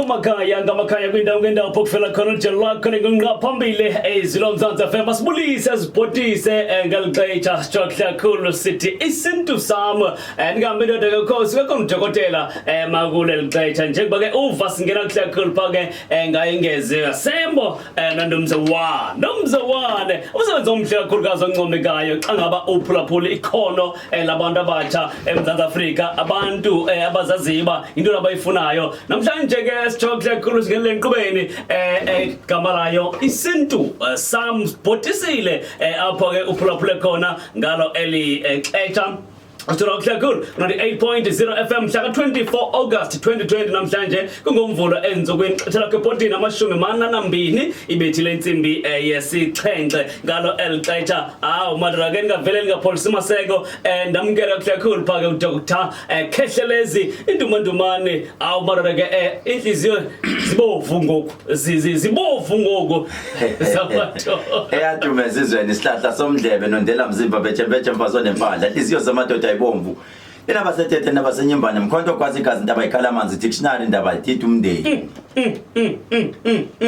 Kumakhaya ngamakhaya kwindawo ngendawo pho kufela khona ujelo lwakho lingunqa phambili ezwi lomzantsi FM. Asibulise sibhotise ngeli xesha sitsho kakhulu sithi isintu sam. Ndingahambi indoda ke khosi kekho ngudokotela makuleli xesha njengoba ke uva singena kuhle kakhulu pha ke ngayo ingeze sembo nondomze wa nomze wane umsebenzi omhle kakhulukazi oncomekayo xa ngaba uphulaphula ikhono labantu abatsha eMzantsi Afrika, abantu abazaziyo uba yintoni abayifunayo. Namhlanje ke sitsho kuhle kakhulu singenele enkqubeni gama layo isintu sam. Sibhotisile apho ke uphulaphule khona ngalo eli xesha. Sithola kuhle kakhulu 98.0 FM mhla ka-24 August 2020, namhlanje kungoMvulo entsukwini xethela kwebhodini 42 ibethile intsimbi yesixhenxe ngalo eli xesha. Awu madoda ke, ndingavele ndingapholisi maseko, ndamkela kuhle kakhulu phaa ke uDr Khehlelezi Indumandumane. Awu madoda ke, iintliziyo zibovu ngoku, zibovu ngoku zamadoda. Eyaduma ezizweni, isihlahla somdlebe nondela mzimba betshe mfazo nempandla, inhliziyo zamadoda ayibomvu, inabasethethe nabasenyembane, mkhonto kwazi igazi, intaba ikhala amanzi, dictionary, indaba idida umndeni,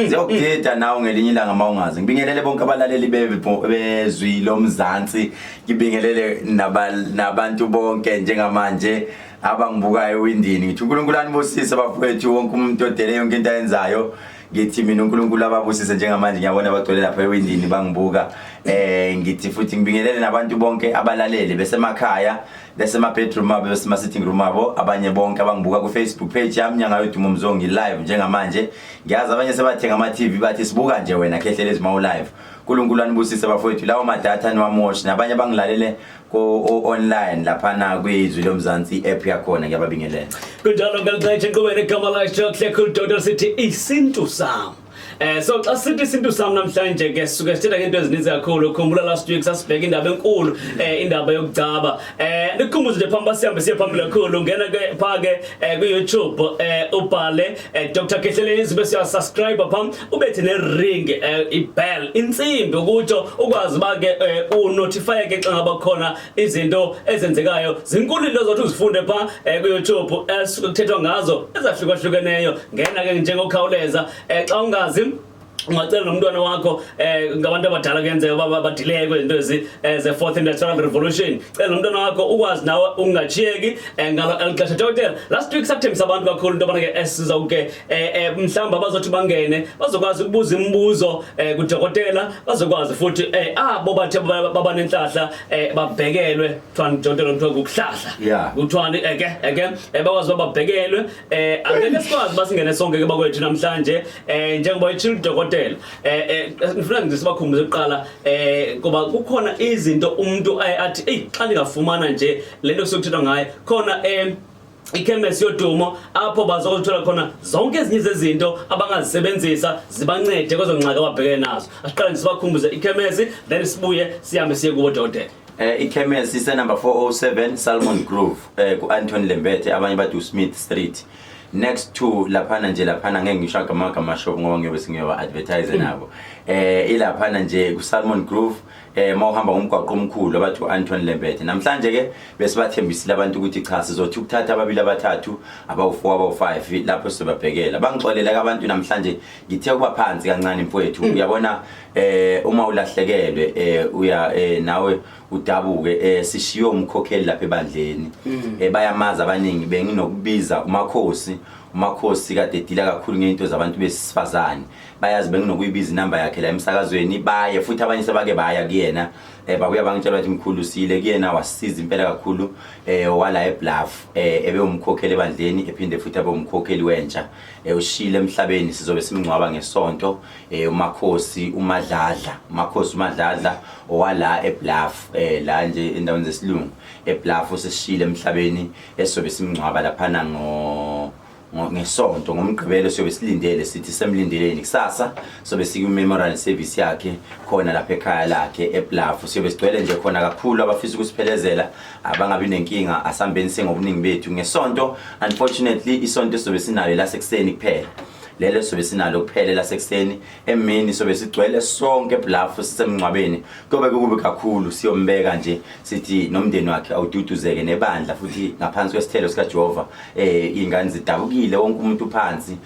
ziyokudida nawe ngelinye ilanga uma ungazi. Ngibingelele bonke abalaleli bezwi lomzansi, ngibingelele nabantu bonke njengamanje abangibukayo ewindini. Ngithi uNkulunkulu anibusise bafowethu, wonke umuntu odele yonke into ayenzayo. Ngithi mina uNkulunkulu ababusise. Njengamanje ngiyabona bagcwele lapha ewindini bangibuka. Ngithi futhi ngibingelele nabantu bonke abalalele besemakhaya, besema bedroom abo, besema sitting room abo, abanye bonke abangibuka ku Facebook page yami Nyanga Yodumo Mzongi live njengamanje. Ngiyazi abanye sebathenga ama TV, bathi sibuka nje wena Khehlelezi mawu live. uNkulunkulu anibusise bafowethu, lawo madatha niwamoshi. Nabanye abangilalele ko online laphana kwizwi lomzansi app yakhona, ngiyababingelela. Kunjalo ngeli xesha enkqubeni igama lakho kuhle khulu Dr, sithi isintu sam. So xa sithi isintu sam namhlanje ke suke sithetha ngento ezininzi kakhulu. Khumbula last week sasibheka indaba enkulu, indaba yokugcaba. Nikukhumbuze nje phambi sihambe siye phambili kakhulu, ngena ke pha ke ku YouTube, ubhale Dr Khehlelezi bese uya subscribe pha, ubethe ne ring, ibell, insimbi ukutsho, ukwazi uba ke unotify ke xa ngaba khona izinto ezenzekayo. Zinkulu into zothi uzifunde pha ku YouTube esikuthethwa ngazo ezahlukahlukeneyo. Ngena ke njengokhawuleza. Xa ungazi ungacela nomntwana wakho, ngabantu abadala kuyenzeka uba badileke kwezinto ezi ze-fourth industrial revolution. Cela nomntwana wakho ukwazi nawe ungachiyeki ngalo eli xesha. Dokotela, last week sakuthembisa abantu kakhulu into yobana ke sizawuke mhlawumbi abazothi bangene bazokwazi ukubuza imibuzo kudokotela, bazokwazi futhi abo bathe baba nenhlahla babhekelwe. Kuthiwani dokotela, kuthiwa kukuhlahla? Kuthiwani eke eke bakwazi uba babhekelwe. Angeke sikwazi uba singene sonke ke bakwethu namhlanje, njengoba itshilo udokotela. Ngifuna nje sibakhumbuze kuqala, kuba kukhona izinto umuntu aye athi eyi xa ndingafumana nje le nto sikuthethwa ngayo khona ikhemesi yodumo apho bazokuthola khona zonke ezinye zezinto abangazisebenzisa zibancede kwezo ngxaki ababhekene nazo. Asiqale nje sibakhumbuze ikhemesi, then sibuye sihambe siye kubo dokotela. Ikhemesi ise number 407 Salmon Grove, ku Anton Lembede, abanye bathi uSmith Street. Next to laphana nje, laphana ngeke ngisho amagama shop ngoba ngiyobe singiyoba advertise nabo. Ilaphana nje ku Salmon Grove, mawuhamba ngomgwaqo omkhulu abathi uAnton Lembede. Namhlanje ke besibathembisile abantu ukuthi cha, sizothi ukuthatha ababili, abathathu, abawu4, abawu5 lapho sizobabhekela. Bangixolela ke abantu, namhlanje ngithe kuba phansi kancane mfowethu. Uyabona uma ulahlekelwe uya nawe udabuke. Sishiwe umkhokheli lapha ebandleni, bayamazi abaningi. Benginokubiza umakhosi, umakhosi kade edila kakhulu ngento zabantu besifazane, bayazi. Benginokuyibiza inamba yakhe la emsakazweni, baye futhi abanye sebake baya kuyena, babuya bangitshela bathi mkhulu sile kuyena, wasisiza impela kakhulu. Wala eBluff, ebe umkhokheli ebandleni, ephinde futhi abe umkhokheli wentsha. Ushile emhlabeni, sizobe simngcwaba ngesonto. Umakhosi uMadladla, umakhosi uMadladla owala eBluff, la nje endaweni zesilungu eBluff, usishile emhlabeni, esizobe simngcwaba laphana ngesonto, ngomgqibelo. Siyobe silindele, sithi semlindeleni kusasa, sobe siku-memorial service yakhe khona lapha ekhaya lakhe eBluff. Siyobe sigcwele nje khona kakhulu. Abafisa ukusiphelezela abangabi nenkinga, asambeni sengobuningi bethu ngesonto. Unfortunately isonto sizobe sinalo lasekuseni kuphela. Lelo sobe sinalo kuphela lasekuseni. Emini sobe sigcwele sonke eBluff, sisemngcwabeni. Kuyobe kukubi kakhulu, siyombeka nje, sithi nomndeni wakhe awududuzeke, nebandla futhi ngaphansi kwesithelo sikaJehova. Ingane zidabukile, wonke umuntu phansi,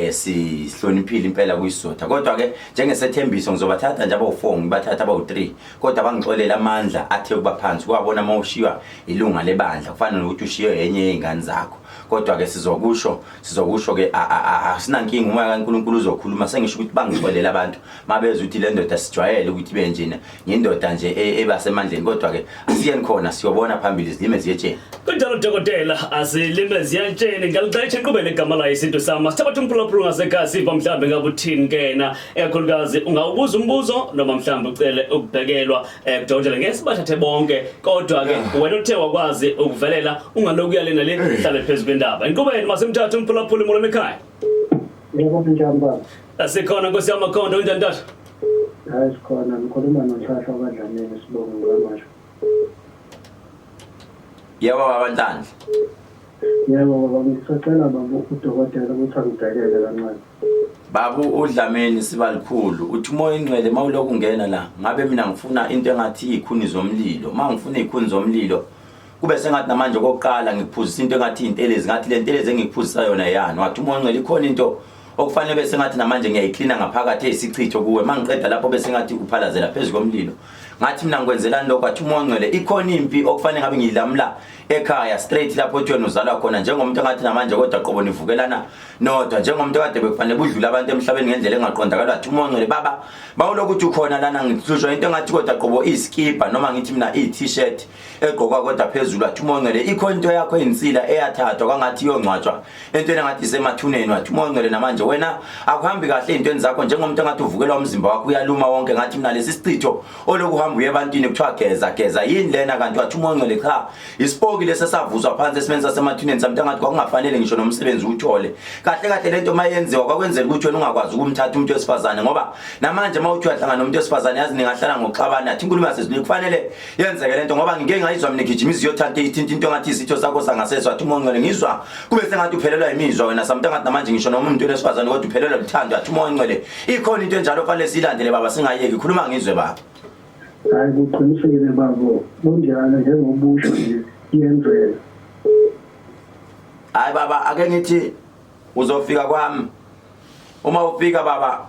sihloniphile impela kuyisotha. Kodwa ke njengesethembiso ngizobathatha nje abawu4, ngibathatha abawu3, kodwa bangixolela amandla athe kuba phansi. Kwabona mawushiywa ilunga lebandla kufana nokuthi ushiye enye yezingane zakho. Kodwa ke sizokusho ke, asinankinga, umoya kaNkuluNkulu uzokhuluma. Sengisho ukuthi bangixolela abantu mabezwa ukuthi le ndoda sijwayele ukuthi benjena, ngindoda nje ebasemandleni. Kodwa ke asiyeni khona, siyobona phambili, zilime ziyetsheni. Kunjalo dokotela, azilime ziyatsheni. Ngalixesha enkqubeni egama layo isintu sama sithabatha umphulaphula ngasekhaya, siva mhlawumbe ngabe uthini kena. Ekakhulukazi ungawubuza umbuzo noma mhlawumbe ucele ukubhekelwa kudokotela. Ngeke sibathathe bonke, kodwa ke wena uthe wakwazi ukuvelela, ungaloku uyale nale, hlale phezu kwendaba. Enkqubeni masimthathe umphulaphula. Molweni ekhaya. Yebo, kunjani baba? Asikhona nkosi yamakhondo, unjani tata? Hayi, sikhona. Ngikhuluma noNhlahla wakwaDlamini, sibonge ngamasho. Yebo baba Nhlanhla. Yebo baba, ngisacela baba udokotela ukuthi angibhekele kancane. Babu uDlamini sibalikhulu, uthi umoya ingcwele mawulokhu ungena la, ngabe mina ngifuna into engathi izikhuni zomlilo. Mangifuna izikhuni zomlilo kube sengathi namanje okokuqala ngikuphuzisa into engathi intelezi, ngathi le ntelezi engikuphuzisa yona yani. Wathi umoya ongcwele ikhona into okufanele bese ngathi namanje ngiyayiklina ngaphakathi eyisichitho kuwe. Mangiqeda lapho bese ngathi uphalazela phezu komlilo. Ngathi mina ngikwenzelani lokho? Athi umoya ongcwele ikhona impi okufanele ngabe ngiyilamula ekhaya straight lapho othi wena uzalwa khona, njengomuntu engathi namanje kodwa qobo nivukelana nodwa, njengomuntu kade bekufanele budlule abantu emhlabeni ngendlela engaqondakala. Wathi umoya ongcwele baba, bawulokhu uthi ukhona lana, ngihlushwa into engathi kodwa qobo iyiskipa, noma ngithi mina iyi-t-shirt egqokwa kodwa phezulu. Wathi umoya ongcwele ikhona into yakho eyinsila eyathathwa kwangathi iyongcwatshwa entweni engathi isemathuneni. Wathi umoya ongcwele namanje wena akuhambi kahle ey'ntweni zakho, njengomuntu engathi uvukelwa umzimba wakho, uyaluma wonke. Ngathi mina lesi sichitho olokhu uhamba uye ebantwini kuthiwa geza geza, yini lena kanti? Wathi umoya ongcwele cha, isipoki lesi esavuswa phansi esimeni sasemathuneni samuntu engathi kwakungafanele ngisho nomsebenzi uwuthole kahle kahle. Lento uma yenziwa kwakwenzela ukuthi wena ungakwazi ukumthatha umuntu wesifazane, ngoba namanje uma uthi uyahlangana nomuntu wesifazane, yazi ningahlala ngokuxabana. Athi inkulumo yasezulwini kufanele yenzeke lento, ngoba ngike ngayizwa mina igijima iziyothatha ithinta into engathi isitho sakho sangasese. Wathi umoya ongcwele ngizwa kube sengathi uphelelwa imizwa wena samuntu engathi namanje ngisho noma umuntu wesifazane kodwa uphelelwa luthando. Wathi umoya ongcwele ikhona into enjalo fanele siyilandele baba, singayeki. Khuluma ngizwe baba. Hayi, kuqinisile baba, kunjalo njengobusho nje, iyenzeka. Hayi baba, ake ngithi uzofika kwami. Uma ufika baba,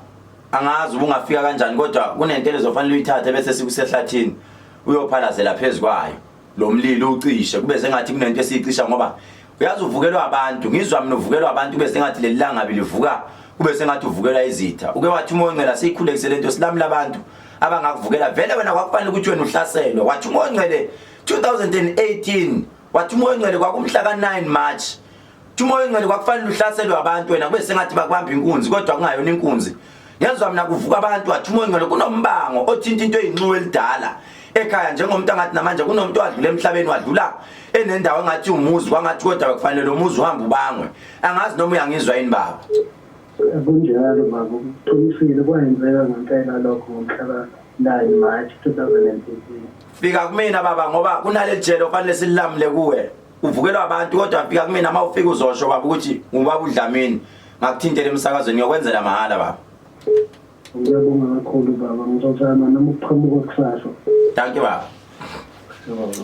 angazi ubungafika kanjani, kodwa kunento ezofanele uyithathe bese sikusehlathini, uyophalazela phezu kwayo lo mlilo, ucishe kube sengathi kunento esiyicisha, ngoba uyazi uvukelwa abantu. Ngizwa mina uvukelwa abantu, kube sengathi leli langabi livuka, kube sengathi uvukelwa izitha. Uke wathi umoya ongcwele asiyikhulekise lento, silamula abantu abangakuvukela. Vele wena kwakufanele ukuthi wena uhlaselwe. Wathi umoya ongcwele 2018, wathi umoya ongcwele kwakumhla ka-9 March, umoya ongcwele kwakufanele uhlaselwe abantu wena, kube sengathi bakubamba inkunzi kodwa kungayona inkunzi. Ngezwa mina kuvuka abantu. Wathi umoya ongcwele kunombango othinta into eyinxuwe elidala ekhaya, njengomuntu angathi namanje kunomuntu wadlula emhlabeni, wadlula enendawo engathi umuzi, kwangathi kodwa kufanele lo muzi uhambe ubangwe. Angazi noma uyangizwa yini baba. Kunjalo baba, kuqinisile, kwayenzeka ngempela lokho ngomhla ka-9 March 2018. Fika kumina baba, ngoba kunaleli jele ofanele sililamule kuwe, uvukelwa abantu. Kodwa fika kumina, uma ufika uzosho baba ukuthi ngubaba uDlamini, ngakuthintela emsakazweni, ngiyokwenzela mahhala baba. Ngiyabonga kakhulu baba, ngizozama noma ukuqhamuka kusasa. Thank you baba. Siyabonga.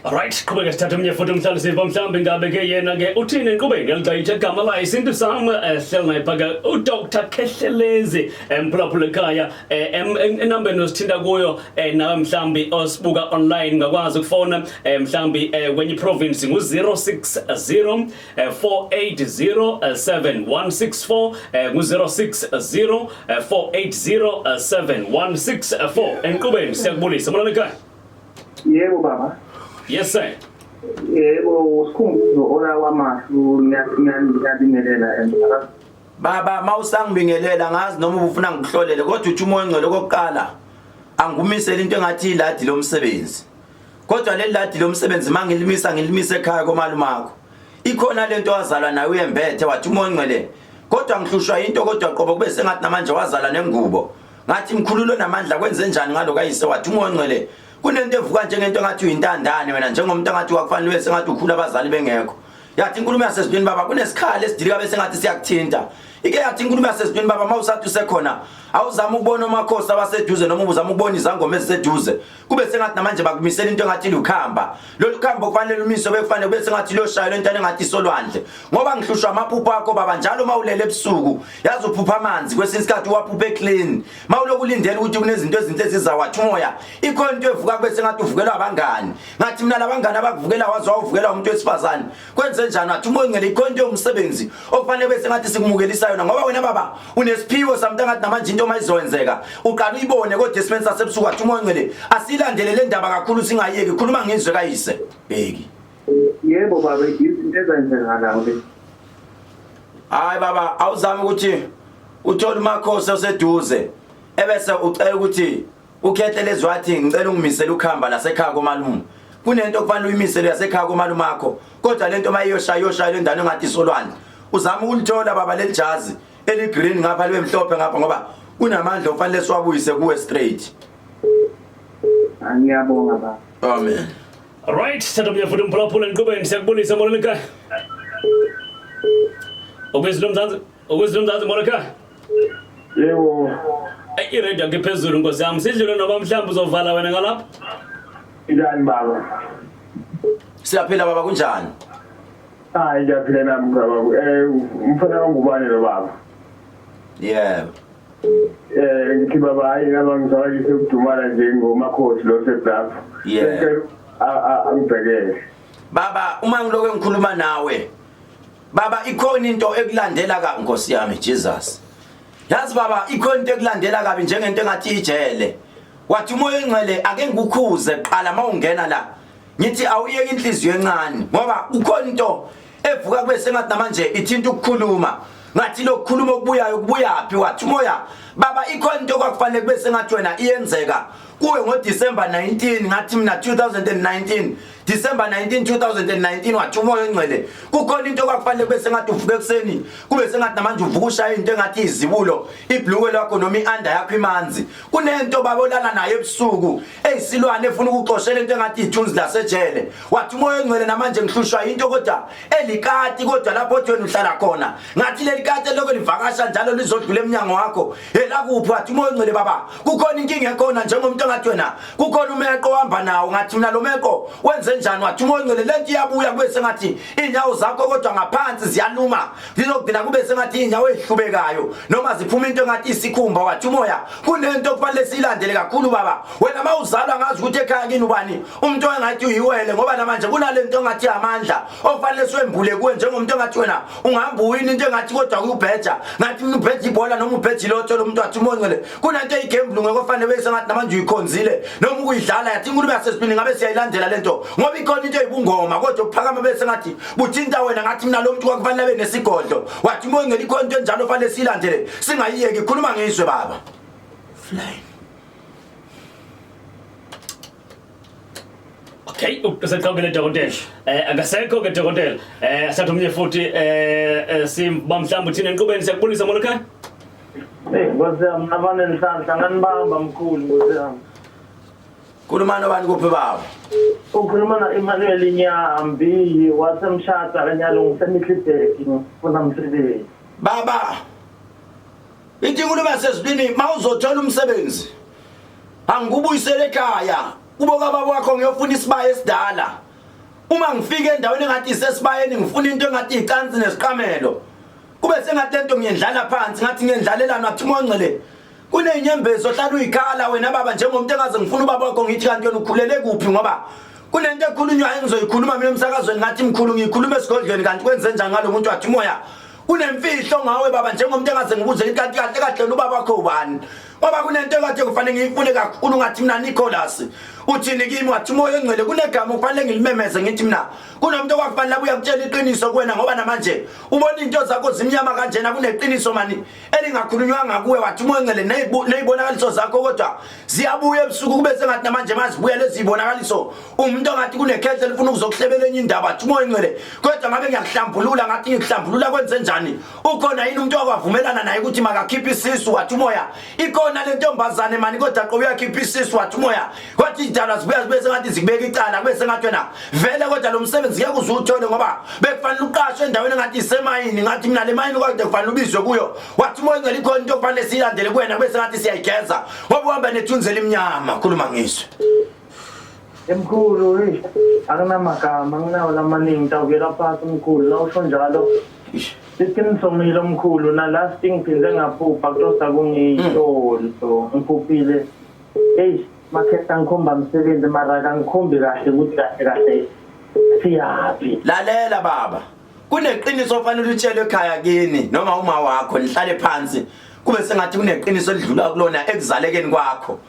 Alright, qhubeka sithathe omnye futhi umhlali, siva mhlawumbe ngabe ke yena ke uthini enkqubeni yalixayitsha igama layo isintu sam. Hleli naye phaka uDr Khehlelezi, emphulaphula ekhaya, enambeni osithinta kuyo, nawe mhlawumbi osibuka online ngakwazi ukufona, mhlawumbi kwenye province ngu-060 480 7164, ngu-060 480 7164. Enkqubeni siyakubulisa, molweni ekhaya. Yebo baba. Yes sir. Yebo, uSikhumbuzo ola kwamashu, ngiyabingelela emphakathini. Baba, mawusangibingelela ngazi noma ubufuna ngikuhlolele, kodwa uthi umoya ongcwele okokuqala angikumisele into engathi iladi lomsebenzi. Kodwa leli ladi lomsebenzi mangilimisa, ngilimise ekhaya komalumakho. Ikhona lento wazalwa nayo uyembethe. Wathi umoya ongcwele kodwa ngihlushwa into kodwa qobo kube sengathi namanje wazalwa nengubo. Ngathi mkhululo namandla kwenze njani ngalo kayise? Wathi umoya ongcwele kunento evuka njengento engathi uyintandane wena, njengomuntu engathi wakufanele ube sengathi ukhula abazali bengekho. Yathi inkulumo yasezulwini baba, kunesikhala esidilika bese ngathi siyakuthinta. Ike yathi inkulumo yasezulwini baba mawusathi usekhona awuzama ukubona omakhosi abaseduze noma uzama ukubona izangoma eziseduze kube sengathi namanje bakumisela into engathi lukhamba lolu khamba kufanele lumiswe bekufanele kube sengathi luyoshayelwa entweni engathi isolwandle ngoba ngihlushwa amaphupho akho baba njalo uma ulele ebusuku yazi uphupha amanzi kwesinye isikhathi uwaphuphe clean uma uloku ulindele ukuthi kunezinto ezinhle ezizawathi umoya ikhona into evuka kube sengathi uvukelwa abangani ngathi mina labangani abakuvukela waze wawuvukela umuntu wesifazane kwenze njani wathi umoya ongcwele ikhona into yomsebenzi okufanele bese ngathi sikumukelisa yona ngoba wena baba unesiphiwo samntu angathi namanje into uma izokwenzeka uqala uyibone kodwa esimeni sasebusuku wathi umoya ongcwele asilandele le ndaba kakhulu singayiyeki khuluma ngizwe kayise bheki. Yebo baba izinto ezenzekalayo lezi. Hayi baba awuzami ukuthi uthole umakhosi oseduze ebese ucela ukuthi ukhethe lezi wathi ngicela ungimisele ukuhamba lasekhaya komalume kunento okufanele uyimisele yasekhaya komalume akho kodwa lento mayiyoshaya iyoshaya le ndane engathi isolwandle uzama ukulithola baba leli jazi eligreen ngapha libe mhlophe ngapha ngoba kunamandla okufanele siwabuyise kuwe straight. Ngiyabonga baba. Amen. Right, thatha omnye futhi umphulaphula enqubeni siyakubulisa molweni ekhaya. Okwezwi lomzansi, okwezwi lomzansi molo ekhaya. Yebo. Ayi iradio yakho iphezulu nkosi yami. Sidlule noma mhlawumbe uzovala wena ngalapho. Njani baba? Siyaphila baba kunjani? Hayi ngiyaphila nami baba. Eh umfana wangubane lo baba. Yebo. Eh ngithi baba hayi naba ngizwakalise ukudumala nje ngomakhosi lo seblafu. Yeah. Angibhekele. Baba uma ngilokho ngikhuluma nawe baba ikhona into ekulandela ka Nkosi yami Jesus. Yazi baba ikhona into ekulandela kabi njengento engathi ijele. Wathi umoya ongcwele ake ngikukhuze kuqala mawungena la. Ngithi awuyeke inhliziyo encane ngoba kukhona into evuka kube sengathi namanje ithinta ukukhuluma. Ngathi lokukhuluma okubuyayo kubuyaphi wathi umoya baba ikhona into kwakufanele kube sengathi wena iyenzeka kuwe ngoDecember 19 ngathi mina 2019 December 19 2019 wathi umoya ongcwele kukhona into okwakufanele kube sengathi uvuka ekuseni kube sengathi namanje uvuka ushaya into engathi izibulo ibhluke lakho noma ianda yakho imanzi kunento babolala nayo ebusuku eyisilwane efuna ukuxoshela into engathi ithunzi lasejele wathi umoya ongcwele namanje ngihlushwa into kodwa elikati kodwa lapho othi wena uhlala khona ngathi leli kati elokhu livakasha njalo lizodlula emnyango wakho elakuphi wathi umoya ongcwele baba kukhona inkinga ekhona njengomuntu ongathi wena kukhona umeqo ohamba nawo ngathi mina lo meqo wenze njani wathi umoya ongcwele lento iyabuya kube sengathi iy'nyawo zakho kodwa ngaphansi ziyaluma zizogcina kube sengathi iy'nyawo ey'hlubekayo noma ziphuma into engathi isikhumba wathi umoya kunento okufanele siyilandele kakhulu baba wena uma uzalwa ngazi ukuthi ekhaya kini ubani umuntu ongathi uyiwele ngoba namanje kunale nto engathi amandla okufanele siwembule kuwe njengomuntu engathi wena ungahamba uwina into engathi kodwa kuyubheja ngathi mina ubheja ibhola noma ubheja ilotho lo muntu wathi umoncele kunento eyigemblu ngeke ofanele bese ngathi namanje uyikhonzile noma ukuyidlala yathi inkulumo yasesibini ngabe siyayilandela lento ngoba ikhona into eyibungoma kodwa ukuphakama bese ngathi buthinta wena ngathi mina lo muntu kwakufanele abe nesigodlo wathi umoncele ikhona into enjalo ofanele siyilandele singayiyeki khuluma ngizwe baba flying Okay, useqhawukile dokotela. Eh akasekho ke dokotela. Eh asathi omnye futhi eh, eh simba mhlawumbe thina enqubeni siyakubulisa molo ekhaya. Hey Nkosi yami nabanenhlanhla nganibamba mkhulu Nkosi yami. Khulumani obani kuphi baba? Ukhuluma na Emmanuel Nyambi wasemshada kanyalo ngiseMiddelburg ngifuna umsebenzi. Baba Ithi inkulumo yasezulwini mawuzothola umsebenzi angikubuyisele ekhaya kubo kababa wakho ngiyofuna isibaya esidala uma ngifika endaweni engathi isesibayeni ngifuna into engathi icansi nesiqamelo kube sengathi lento ngiyendlala phansi ngathi ngiyendlalelana wathi uMongcele kunezinyembezi ohlala uyikhala wena baba njengomuntu engaze ngifuna ubaba wakho ngithi kanti wena ukhulele kuphi ngoba kunento ekhulunywayo engizoyikhuluma mina emsakazweni ngathi mkhulu ngiyikhuluma esigodlweni kanti kwenze njani ngalo muntu wathi umoya kunemfihlo ngawe baba njengomuntu engaze ngibuze ngithi kanti kahle kahle wena ubaba wakho ubani ngoba kunento ekade kufanele ngiyifune kakhulu ngathi mina Nicholas uthini kimi wathi umoya ongcwele kunegama kufanele ngilimemeze ngithi mina kunomuntu okwakufanele abuye akutshela iqiniso kuwena ngoba namanje ubona into zakho zimnyama kanjena kuneqiniso mani elingakhulunywanga kuwe wathi umoya ongcwele neyibonakaliso zakho kodwa ziyabuya ebusuku kube sengathi namanje mazibuya lezi zibonakaliso umuntu ongathi kunekhehle lifuna ukuzokuhlebela enye indaba athi umoya ongcwele kodwa ngabe ngiyakuhlambulula ngathi ngikuhlambulula kwenze njani ukhona yini umuntu okwavumelana naye ukuthi makakhiphe isisu wathi umoya ikhona le ntombazane mani kodwa qobe uyakhipha isisu wathi umoya kwathi Idalwa zibuya zibe sengathi zikubeka icala, kube sengathi wena vele kodwa lo msebenzi ngeke uze uwuthole ngoba bekufanele uqashwe endaweni engathi isemayini. Ngathi mina le mayini kodwa kufanele ubizwe kuyo. Wathi umoya ongcwele ikhona into okufanele siyilandele kuwena, kube sengathi siyayigeza ngoba uhamba nethunzi elimnyama. Khuluma ngizwe. Emkhulu, eish, akunamagama, anginawo lamaningi, ngitawukela phasi mkhulu, la usho njalo. Siqinisomile mkhulu, na last thing ngiphinde ngaphupha kutosa kungiyisonto, ngiphuphile. Eish, makhetha ngikhomba msebenzi mara kangikhombi kahle ukuthi kahle kahle siyaphi. Lalela baba, kuneqiniso ofanele utshelwe ekhaya kini noma uma wakho, nihlale phansi kube sengathi kuneqiniso elidlula kulona ekuzalekeni kwakho.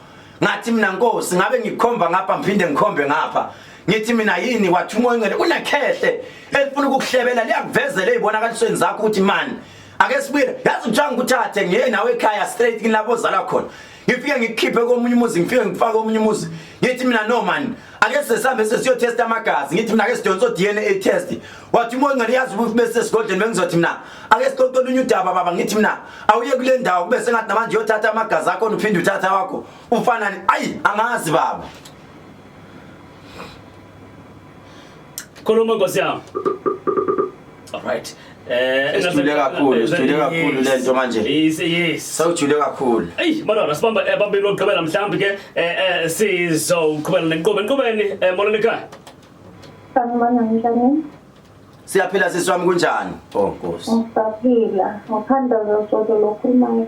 Ngathi mina Nkosi, ngabe ngikhomba ngapha ngiphinde ngikhombe ngapha, ngithi mina yini? Wathi umoya ongcwele unekhehle elifuna ukukuhlebela, liyakuvezela ezibonakalisweni zakho ukuthi man ake sibuyele. Yazi kuthiwa ngikuthathe ngiye nawe ekhaya straight kilapho ozalwa khona, ngifike ngikukhiphe komunye umuzi, ngifike ngikufake komunye umuzi. Ngithi mina no man, ake sesihambe sesiyotesta amagazi. Ngithi mina ake sidonse o-DNA test. Wathi umoya ongcwele yazi ukuthi bese sesigodleni bengizothi mina ake sixoxe olunye udaba baba. Ngithi mina awuye kule ndawo kube sengathi namanje uyothatha amagazi akho uphinde uthatha wakho ufanani. Ayi, angazi baba. Khuluma nkosi yami. Alright. Sijule kakhulu, sijule kakhulu lento manje. Yes. Sewujule kakhulu. Eyi madodana, sibamba bambili lokugqibela mhlawumbe ke sizoqhubela nenkqubo. Enqubeni, molweni ekhaya. Sanibona, njani? Siyaphila sisi wami, kunjani? Oh Nkosi. Ngisaphila. Ngaphandle koxolo lokhulumayo.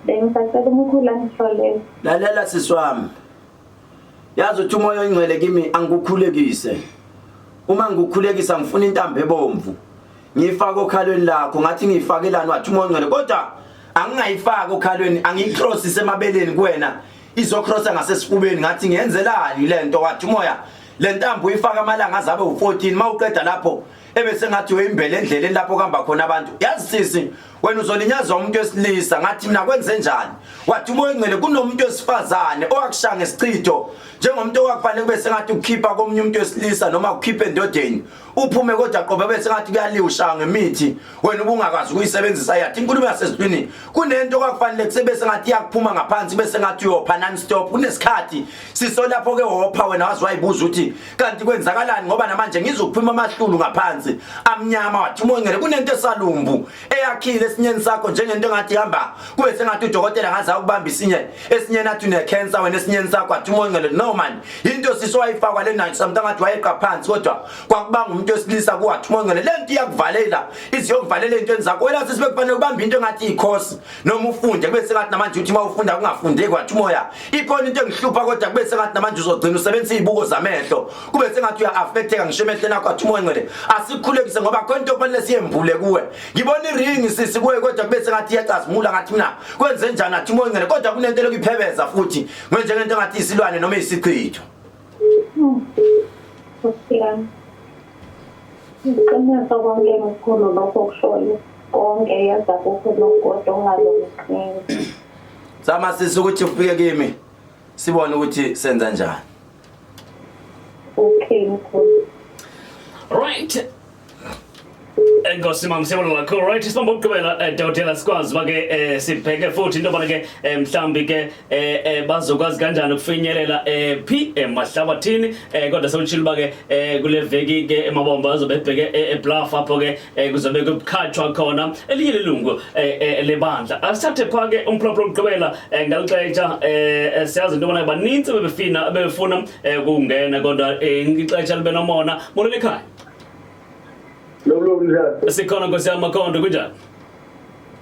Bengisacela umkhulu angihlolele. Lalela sisi wami. Yazi uthi umoya oyingcwele kimi angikukhulekise. Uma ngikukhulekisa ngifuna intambo ebomvu. Ngiyifaka okhalweni lakho, ngathi ngiyifakelani? Wathi umoya oyingcwele kodwa angingayifaki okhalweni, angiyicrossise emabeleni kuwena, izocrossa ngasesifubeni. Ngathi ngiyenzelani lento? Wathi umoya le ntambo uyifaka amalanga azabe u14, mawuqeda lapho ebese ngathi uyimbele endleleni lapho kuhamba khona abantu. Yazi sisi, wena uzolinyazwa umuntu wesilisa. Ngathi mina kwenze njani? Wathi umoya ongcwele kunomuntu wesifazane owakushaya ngesichitho, njengomuntu owakufanele kube sengathi ukhipha komunye umuntu wesilisa noma ukhipha endodeni uphume, kodwa qobe bese ngathi kuyaliwa, ushaya ngemithi wena ubungakwazi ukuyisebenzisa. Yathi inkulumo yasezulwini kunento kwakufanele kusebe sengathi iyakuphuma ngaphansi bese ngathi uyopha non stop. Kunesikhathi siso lapho ke wopha wena wazi wayibuza ukuthi kanti kwenzakalani, ngoba namanje ngizokuphuma amahlulu ngaphansi amnyama. Wathi umoya ongcwele kunento esalumbu eyakhile esinyeni sakho, njengento engathi ihamba kube sengathi udokotela ngaze akubamba isinye esinyeni athi une-cancer wena esinyeni sakho. Wathi umoya ongcwele no man, into sisi wayifakwa le nayo something ngathi wayeqa phansi kodwa kwakubanga umuntu wesilisa. Kuwathi umoya ongcwele le nto iyakuvalela, iziyokuvalela ey'ntweni zakho wena sisi, bekufanele ubambe into engathi iyikhosi noma ufunde, kube sengathi namanje uthi uma ufunda kungafundeki. Wathi umoya ikhona into engihlupha kodwa kube sengathi namanje uzogcina usebenzisa iy'buko zamehlo, kube sengathi uya-affecteka ngisho emehlweni akho. Wathi umoya ngcwele asikhulekise ngoba khona into okufanele siyembule kuwe. Ngibona iringi sisi kuwe kodwa kube sengathi iyacazimula. Ngathi mina kwenze njani? Athi umoya ngcwele kodwa kunento elokuyiphebeza futhi njengeNgento engathi isilwane noma isichitho. Nkosi yami. Iqiniso konke mkhulu lokho okushoyo. Konke yaza kukho nokukodwa ongalona iqiniso. Zama sisi ukuthi ufike kimi sibone ukuthi senza njani. Okay mkhulu. Right. Enkosi mama, siyabonga kakhulu. Right, sibamba ukugqibela, dokotela, sikwazi uba ke sibheke futhi into yobana ke mhlawumbi ke bazokwazi kanjani ukufinyelela phi emahlabathini, kodwa sewutshilo uba ke kule veki ke emabombo azobe ebheke eBluff, apho ke kuzobe kukhatshwa khona elinye lelungu lebandla. Asithathe phaa ke umphulaphula wokugqibela ngalixesha. Siyazi into yobana banintsi bebefina bebefuna ukungena, kodwa ixesha libe nomona. Molweni ekhaya. Lo kunjani? Sikhona nkosi yami, Makhondo, kunjani?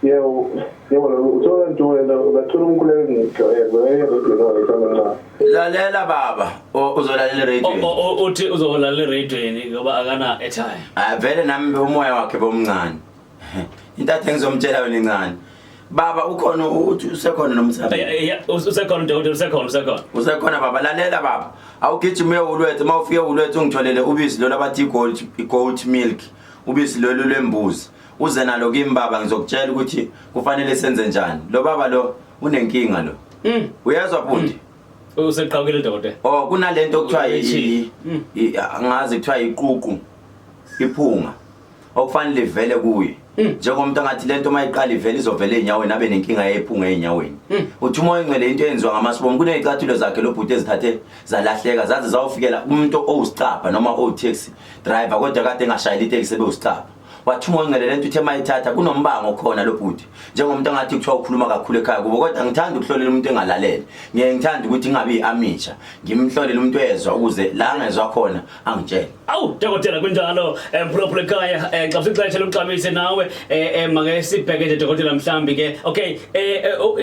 Yebo, yebo, lo uthola nto wena ungathola umkhuleko ngijwayele erediyweni wayisancane. Lalela baba, uzolalela eradiyweni. Uthi uzolalela eradiyweni ngoba akana airtime. Ah, vele nami umoya wakhe bomncane. Into athi ngizomtshela yona incane. Baba ukhona, uthi usekhona nomthabi. Usekhona dokotela, usekhona, usekhona. Usekhona baba, lalela baba. Awugijima uye Woolworths, uma ufike Woolworths ungitholele ubisi lolu abathi goat milk. Ubisi lolu lwembuzi. Uze nalo kimi baba, ngizokutshela ukuthi kufanele senze njani. Lo baba lo unenkinga lo. Uyezwa bhuti? Useqhawukile dokotela. Oh, kunalento okuthiwa angazi kuthiwa iququ, iphunga okufanele ivele kuye. Njengomuntu angathi lento mayiqala ivele izovela ey'nyaweni, abe nenkinga yephunga ey'nyaweni. Uthi umoya oyingcwele into eyenziwa ngamasobomu. Kuney'cathulo zakhe lo bhuti ezithathe zalahleka, zaze zawufikela umuntu owusicabha noma owu-taxi driver, kodwa kade engashayeli itekisi, ebewusicabha. Wathi umoya oyingcwele lento uthe mayithatha kunombango khona lo bhuti, njengomuntu angathi kuthiwa ukhuluma kakhulu ekhaya kubo. Kodwa ngithanda ukuhlolela umuntu engalalele, ngiye ngithanda ukuthi ngingabi yi-amateur, ngimhlolele umuntu ezwa, ukuze la angezwa khona angitshele. Awu dokotela, kunjalo, mphulaphula ekhaya, xabisa ixesha lokuxabise nawe. Make sibheke nje dokotela, mhlambi ke, okay,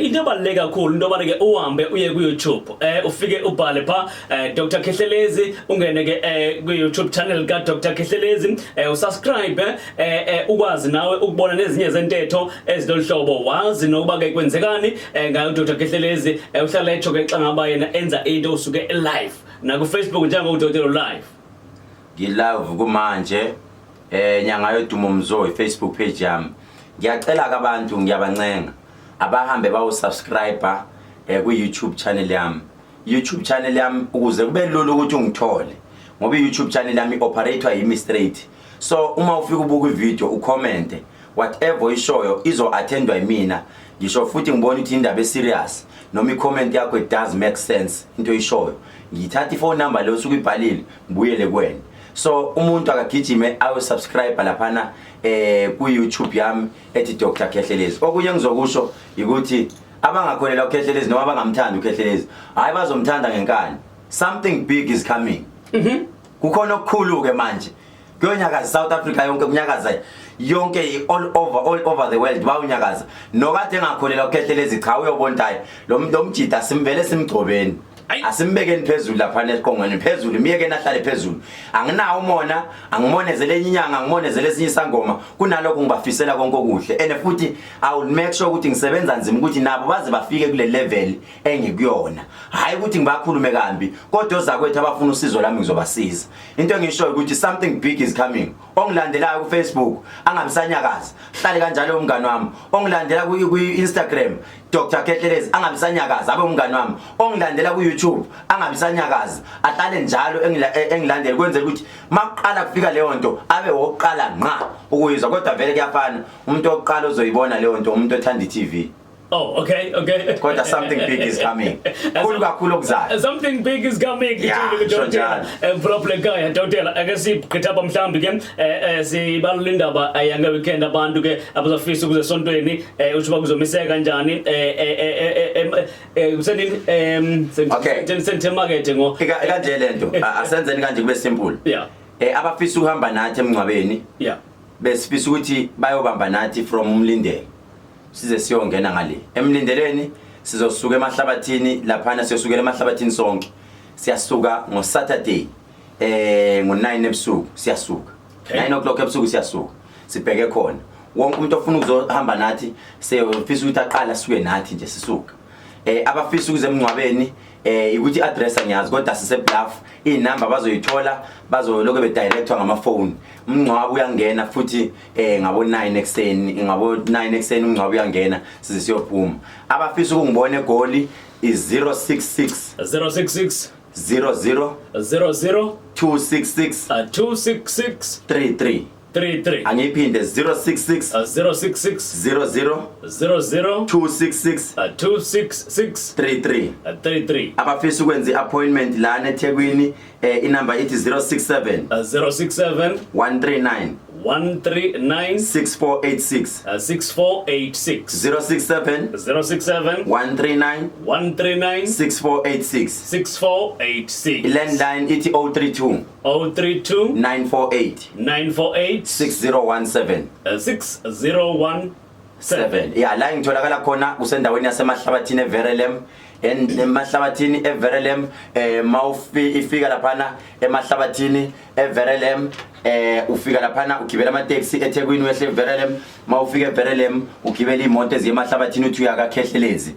into ebaluleke kakhulu into yobana ke uhambe uye ku-YouTube, ufike ubhale pha Dr Khehlelezi, ungene ke ku-YouTube channel ka Dr Khehlelezi, usubscribe, ukwazi nawe ukubona nezinye zentetho ezilolu hlobo, wazi nokuba ke kwenzekani ngayo Dr Khehlelezi. Uhlala etsho ke xa ngaba yena enza into usuke live naku-Facebook njengokudokotela live. Ngilive kumanje, nyanga yodumo mzo, i-Facebook page yami. Ngiyacela ke abantu, ngiyabancenga, abahambe bawu-subscribe ku-YouTube channel yami, YouTube channel yami, ukuze kube lula ukuthi ungithole, ngoba i-YouTube channel yami i-operator yimi straight. So uma ufika ubuka ivideo, ucommente whatever oyishoyo, izo-attendwa yimina. Ngisho futhi ngibona ukuthi indaba eserious noma i-comment yakho, it does make sense into oyishoyo, ngithatha i-phone number leyo osuke uyibhalile, ngibuyele kuwena. So umuntu akagijime ayo-subscribe laphana ku-YouTube yami ethi Dr Khehlelezi. Okunye ngizokusho ukuthi abangakholelwa uKhehlelezi noma abangamthandi uKhehlelezi, hayi, bazomthanda ngenkani. Something big is coming. Kukhona okukhulu ke manje kuyonyakaza South Africa yonke, kunyakaza yonke, all over the world bawunyakaza. Nokade engakholelwa uKhehlelezi, cha, uyobona hayi, lo mjida simvele simgcobeni. Ayi. Asimbekeni phezulu laphana esiqongweni phezulu, miyekeni ahlale phezulu. Anginawo umona, angimonezele enye inyanga, angimonezele esinye isangoma. Kunalokho ngibafisela konke okuhle, and futhi I will make sure ukuthi ngisebenza nzima ukuthi nabo baze bafike kule level engikuyona. Hayi ukuthi ngibakhulume kambi, kodwa ozakwethu abafuna usizo lami ngizobasiza. Into engishoyo ukuthi something big is coming. Ongilandelayo ku-Facebook angabisanyakaza, hlale kanjalo umngani wami. Ongilandela ku-Instagram, Dr Khehlelezi, angabisanyakaza, abe umngani wami. Ongilandela ku-YouTube angabisanyakaza, ahlale njalo engilandela, kwenzela ukuthi makuqala kufika leyo nto abe wokuqala ngqa ukuyizwa. Kodwa vele kuyafana, umuntu wokuqala ozoyibona leyo nto umuntu othanda i-TV. Oh, okay. Kodwa something big is coming, khulu kakhulu okuzayo. Something big is coming. Yeah, Dokotela. sho njalo. Mphulaphula ekhaya, dokotela, ake sigqithe apha mhlawumbi ke, sibalula indaba yange weekend, abantu ke abazofisa ukuze esontweni, usho uba kuzomiseka kanjani, kusenini senthe market ngo Kanje lento, asenzeni kanje kube simple. Abafisa ukuhamba nathi emngcwabeni, besifisa ukuthi bayobamba nathi from umlindelo size siyongena ngale emlindeleni. Sizosuka emahlabathini laphana, siyosukela emahlabathini sonke. Siyasuka ngo-Saturday ngo-9 ebusuku siyasuka. 9 o'clock ebusuku siyasuka, sibheke khona. Wonke umuntu ofuna ukuzohamba nathi, siyofisa ukuthi aqale asuke nathi nje sisuka. Abafisa ukuze emngcwabeni, ukuthi address angiyazi, kodwa sise Bluff. Inamba bazoyithola, bazoloke bedirectwa ngamafoni. Umngcwabo uyangena futhi ngabo 9 ekseni, ngabo 9 ekseni umngcwabo uyangena size siyophuma. Abafisa ukungibona eGoli is 066 066 00 00 266 266 33. 33. Angiyiphinde: 066 066 00 00 266 266 33. 33. Abafisa ukwenza i-appointment lana eThekwini, inamba ithi 067 067 139 139 6486. 6486. 067 067 139 139 6486. 6486. I-landline ithi 032 032 948 948 6017. 6017. 7, ya. La ngitholakala khona kusendaweni yasemahlabathini eVerelem, emahlabathini eVerelem. Mawufi ifika laphana emahlabathini eVerelem, ufika laphana ugibela amateksi eThekwini, wehle eVerelem. Mawufika eVerelem ugibela imoto eziye emahlabathini, uthi uya kaKhehlelezi.